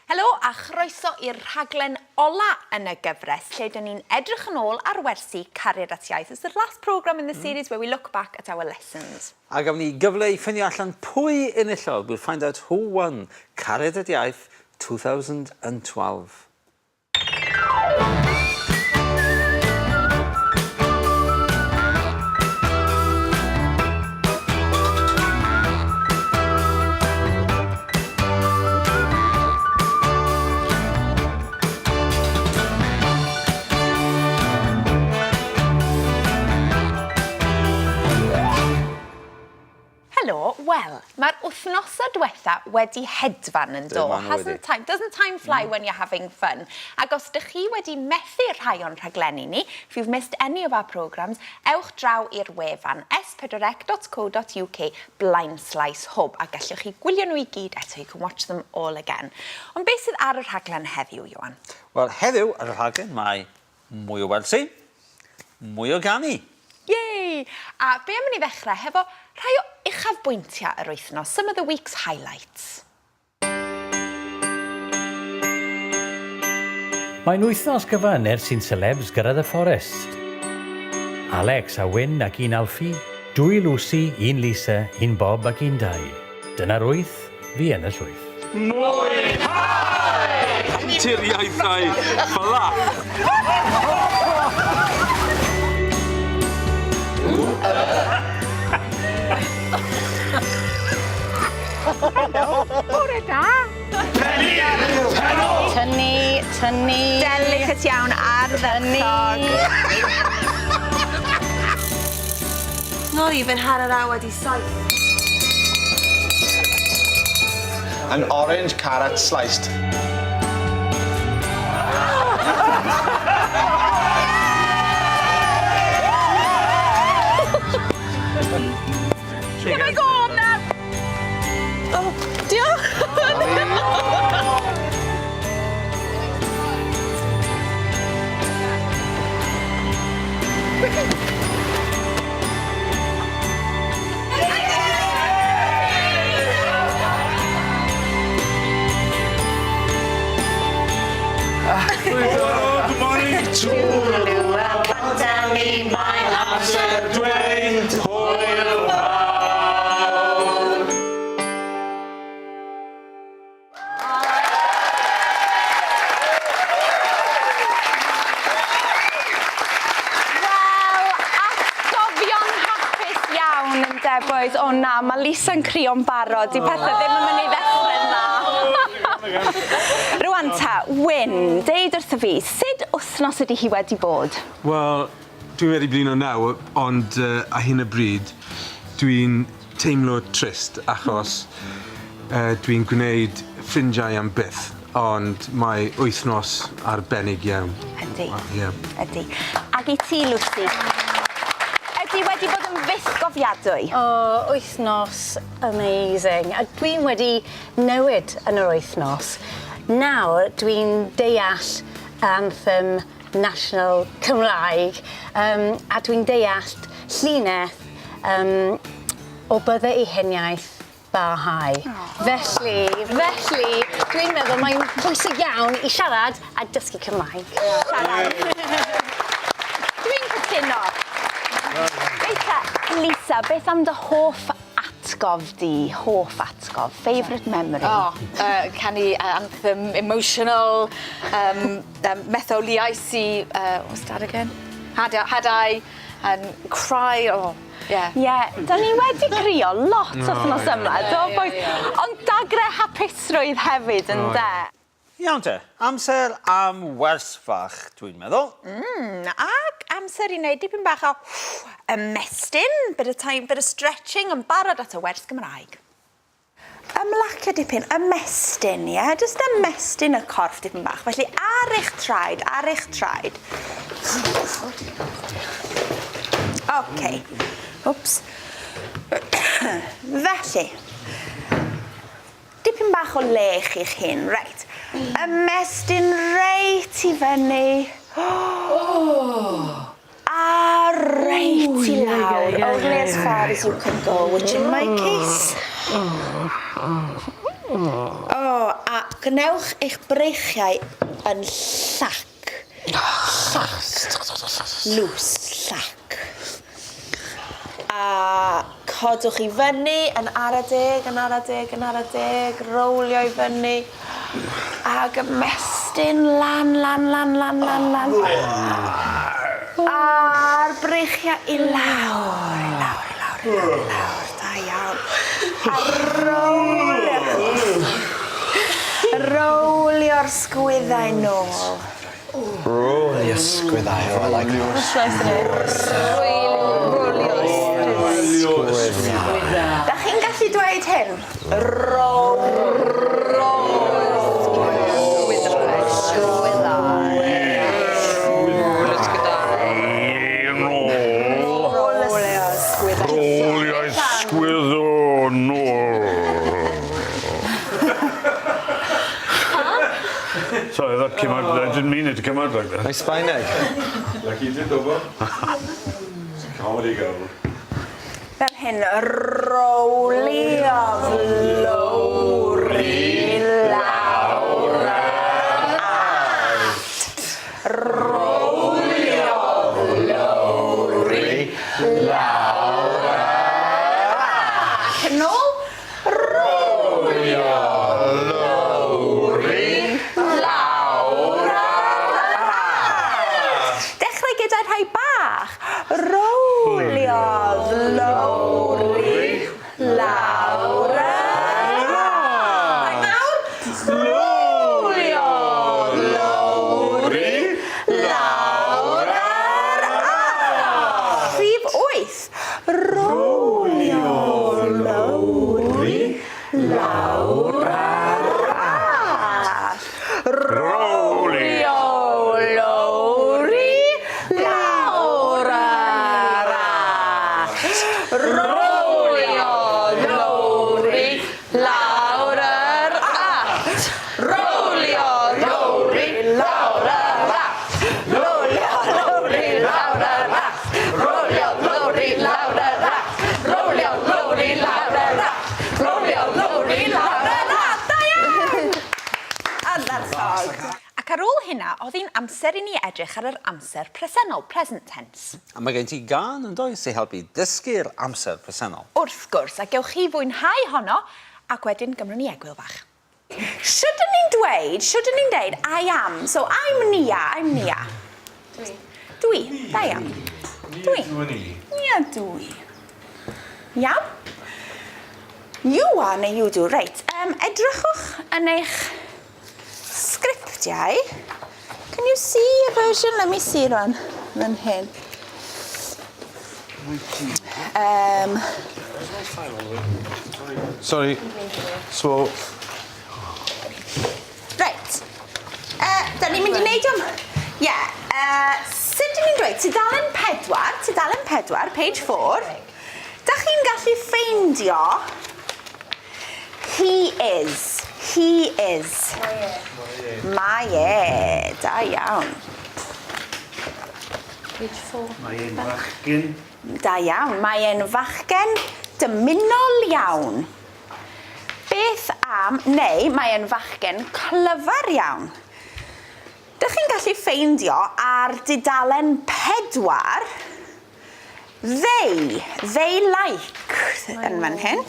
Helo a chroeso i'r rhaglen ola yn y gyfres lle dyn ni'n edrych yn ôl ar wersi Cariad at Iaith. It's the last programme in the series where we look back at our lessons. A gawn ni gyfle i ffindio allan pwy enillodd. We'll find out who won Cariad at Iaith 2012. Helo, wel, mae'r wythnosau diwetha wedi hedfan yn do? Hasn't time, doesn't time fly when you're having fun? Ac os dych chi wedi methu rhai o'n rhaglenni ni, if you've missed any of our programmes, ewch draw i'r wefan s4c.co.uk blaenslaes hwb a gallwch chi gwylio nhw i gyd eto, you can watch them all again. Ond beth sydd ar y rhaglen heddiw, Ioan? Wel, heddiw ar y rhaglen mae Mwy o wersi, mwy o ganu! Yay! A be am i ni ddechrau hefo rhai o uchafbwyntiau yr wythnos, some of the week's highlights. Mae'n wythnos gyfan ers i'n selebs gyrraedd y fforest. Alex a Wyn ac un Alfie, dwy Lucy, un Lisa, un Bob ac un Dai. Dyna'r wyth, fi yn y llwyth. Mwynhau! Anturiaethau fela. Helo, bore da. Tynnu, tynnu. Delicate iawn, ardderchog. Not even hanner awr 'di saith. An orange carrot sliced. Can I go home now? Oh, diolch! Good morning to Mae'n amser dweud hwyl fawr. Wel, atgofion hapus iawn ynde bois? O na, mae Lisa'n crio'n barod, 'di pethe ddim yn mynd i ddechrau'n dda. Rwan ta, Wyn, deud wrtho fi, sut wythnos ydi hi wedi bod? Wel, dwi wedi blino nawr, ond uh, ar hyn o bryd, dwi'n teimlo trist achos uh, dwi'n gwneud ffrindiau am byth, ond mae wythnos arbennig iawn. Ydy. Yeah. Ydy. Ac i ti, Lucy, ydy wedi bod yn fythgofiadwy? O, wythnos amazing. A dwi'n wedi newid yn yr wythnos. Nawr dwi'n deall anthem National Cymraeg yym a dwi'n deall llinell yym o bydde i heniaith barhau. Felly, felly, dwi'n meddwl mae'n bwysig iawn i siarad a dysgu Cymraeg. Siarad. Dwi'n cytuno. Reit te, Lisa, beth am dy hoff atgof di? Hoff atgof? Favourite memory? O, yy canu anthem emotional yym yym metholiais i yy what's that again? Had had I and cry oh yeah. Ie, 'dan ni wedi crio lot wthnos yma do bois? Ond dagre hapusrwydd hefyd ynde? Iawn te, amser am wers fach dwi'n meddwl. Mm, ac amser i wneud dipyn bach o ymestyn, bit of time, bit of stretching yn barod at y wers Gymraeg. Ymlacio dipyn, ymestyn, ie? Yeah? Just ymestyn y corff dipyn bach. Felly ar eich traed, ar eich traed. OK. Wps. Felly, Dipyn bach o le i chi'ch hun. Reit. Ymestyn reit i fyny. A reit i lawr. Only as far as you can go, which in my case... O, a gwnewch eich breichiau yn llac. Llac. Loose, llac. A codwch i fyny yn ara deg, yn ara deg, yn ara deg, rowlio i fyny. Ag ymestyn lan, lan, lan, lan, lan, lan. A'r breichiau i lawr, i lawr, i lawr, i lawr, i lawr. Da iawn. A rowlio. Rowlio'r sgwyddau nôl. Rowlio sgwyddau, oh I like that. Rowlio sgwyddau. Da chi'n gallu dweud hyn? Sorry, that came out, I didn't mean it to come out like that. Nice Sbaeneg. Like you did, though, Bob. Comedy gold. Fel hyn, rowlio lowr i lawr yr allt. Rowlio lowr i lawr yr allt. Yn ôl. Rowlio lowr i lawr yr allt. Dechrau gyda rhai bach. Rowliodd Lowri lawr yr allt. Nawr, rowliodd Lowri lawr yr allt. Rhif wyth. Rowliodd Lowri lawr yr allt. Rowlio Lowri lawr yr allt. Rowlio Lowri lawr yr allt. Rowlio Lowri lawr yr allt. Rowlio Lowri lawr yr allt. Rowlio Lowri lawr yr allt. Rowlio Lowri lawr yr allt. Rowlio Lowri lawr yr allt. Da iawn! Ardderchog. Ac ar ôl hynna, oedd hi'n amser i ni edrych ar yr amser presennol, present tense. A mae gen ti gân yn does i helpu dysgu'r amser presennol. Wrth gwrs, a gewch chi fwynhau honno, ac wedyn gymrwn ni egwyl fach. Shwd 'yn ni'n dweud, shwd 'yn ni'n deud I am? So I'm Nia, I'm Nia. Dwi. Dwi, da iawn. Dwi. Nia dwi. Iawn? You are neu you do. Reit, um, edrychwch yn eich sgriptiau. Can you see a version? Let me see rwan. Fan hyn. Sorry. So... Reit. Uh, da ni'n mynd i wneud am... Ie. Yeah, uh, sut dyn ni'n dweud? Tudalen pedwar, tudalen pedwar, page 4. Da chi'n gallu ffeindio He is. He is. Mae e. Da iawn. Page 4. Mae e'n fachgen. Da iawn. Mae e'n fachgen dymunol iawn. Beth am, neu mae e'n fachgen clyfar iawn. Dych chi'n gallu ffeindio ar dudalen pedwar They, they like yn fan hyn.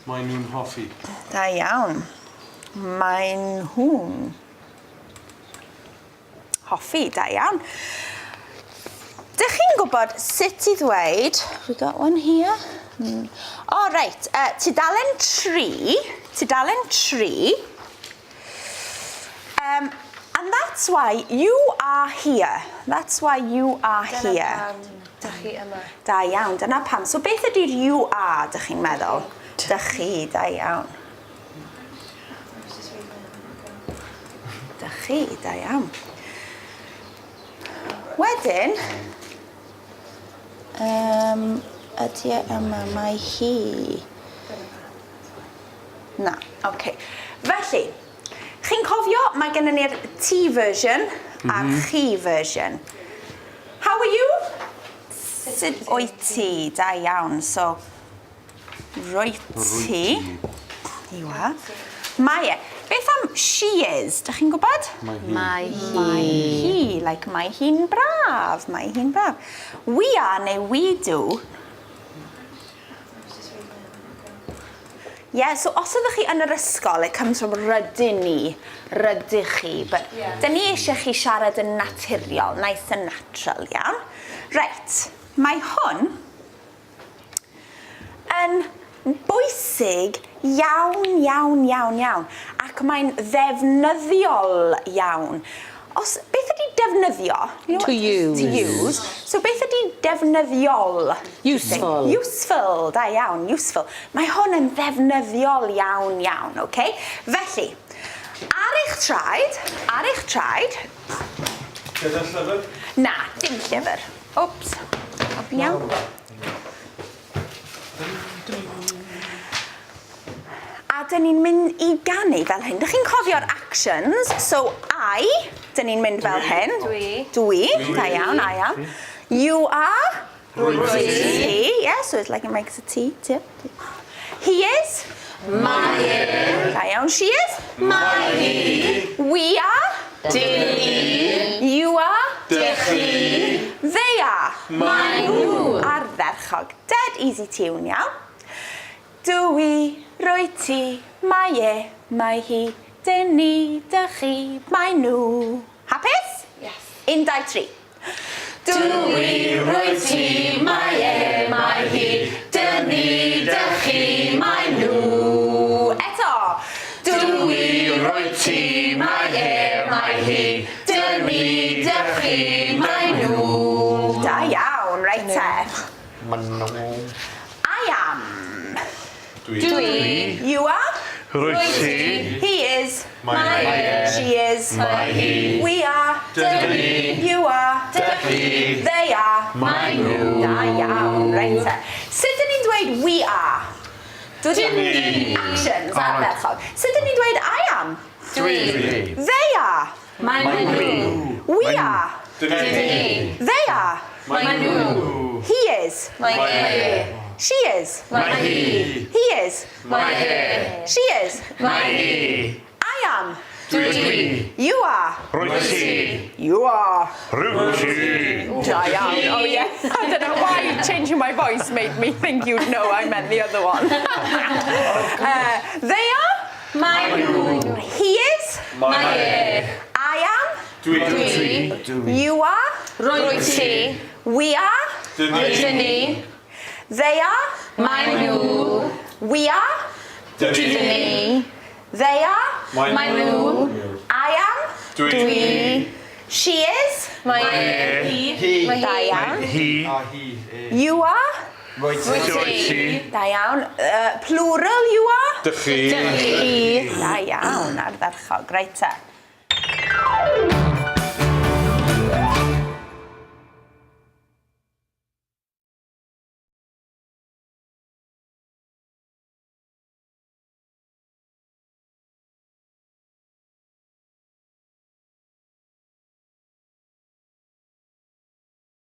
Mae nhw'n hoffi. Da iawn. Mae nhw'n hoffi, da iawn. Dych chi'n gwybod sut i ddweud, we got one here. Mm. O, oh, reit, uh, tudalen 3, tudalen 3. Um, and that's why you are here. That's why you are Dyna here. pam dych chi yma. Da iawn, dyna pam. So beth ydy'r you are, dych chi'n meddwl? Dych chi, da iawn. Dych chi, da iawn. Wedyn, um, ydy e yma, mae hi. Na, oce. Okay. Felly, chi'n cofio, mae gennym ni'r T version a'r chi version. How are you? Sut wyt ti? Da iawn. So, rwyt ti. You are. Mae e. Beth am she is? Dych chi'n gwybod? Mae hi. Mae hi. Mae hi. Like, mae hi'n braf. Mae hi'n braf. We are neu we do. Yeah, so os ydych chi yn yr ysgol, it comes from rydyn ni, rydych chi, but yeah. dyn ni eisiau chi siarad yn naturiol, nice and natural, iawn? Reit, mae hwn yn bwysig iawn, iawn, iawn, iawn, ac mae'n ddefnyddiol iawn. Os, beth ydy defnyddio? You know To what- use. To use. So beth ydy defnyddiol? Useful. Useful, da iawn, useful. Mae hwn yn ddefnyddiol iawn, iawn, oce? Okay? Felly, ar eich traed, ar eich traed... Gyda llyfr? Na, dim llyfr. Oops. Iawn. A dyn ni'n mynd i ganu fel hyn. Dych chi'n cofio'r actions? So, I, dyn ni'n mynd fel hyn. Dwi. Dwi. Da iawn, I am. You are? Rwyt ti. Ti, yeah, so it's like it makes a T, T. He is? Mae e. Da iawn, she is? Mae hi. We are? Dyn ni. You are? Dych chi. They are? Mae nhw. Ardderchog. Dead easy tune, iawn. Dw i, rwyt ti, mae e, mae hi, dyn ni, dych chi, mae nhw. Hapus? Yes. Un, dau, tri. Dw i, rwyt ti, mae e, mae hi, dyn ni, dych chi, mae nhw. Eto. Dw i, rwyt ti, mae e, mae hi, dyn ni, dych chi, mae nhw. Da iawn, reit te. Mae nhw. I am. Dwi. Dwi. You are. Rwyt ti. He is. Mae e. She is. Mae hi. We are. Dyn ni. You are. Dych chi. They are. Mae nhw. Da iawn, reit te. Sut dyn ni'n dweud we are? Dyn ni. Actions ardderchog. Sut dyn ni'n dweud I am? Dwi. They are. Mae nhw. We are. Dyn ni. They are. Mae nhw. He is. Mae e. She is. Mae hi. He is. Mae e. She is. Mae hi. I am. Dwi. You are. Rwyt ti. You are. Rwyt ti. Da iawn. Oh yeah. I don't know why changing my voice made me think you'd know I meant the other one. They are. Mae nhw. He is. Mae e. I am. Dwi. Dwi. You are. Rwyt ti. We are. Dyn ni. They are. Mae nhw. We are. Dyn Dyn ni. They are. Mae nhw. I am. Dwi. She is. Mae e. Hi. Da iawn. Hi. A hi. E. You are. Rwyt Rwyt ti. Rwyt ti. Da iawn. Plural you are. Dych chi. Dych chi. Da iawn, ardderchog. Reit te.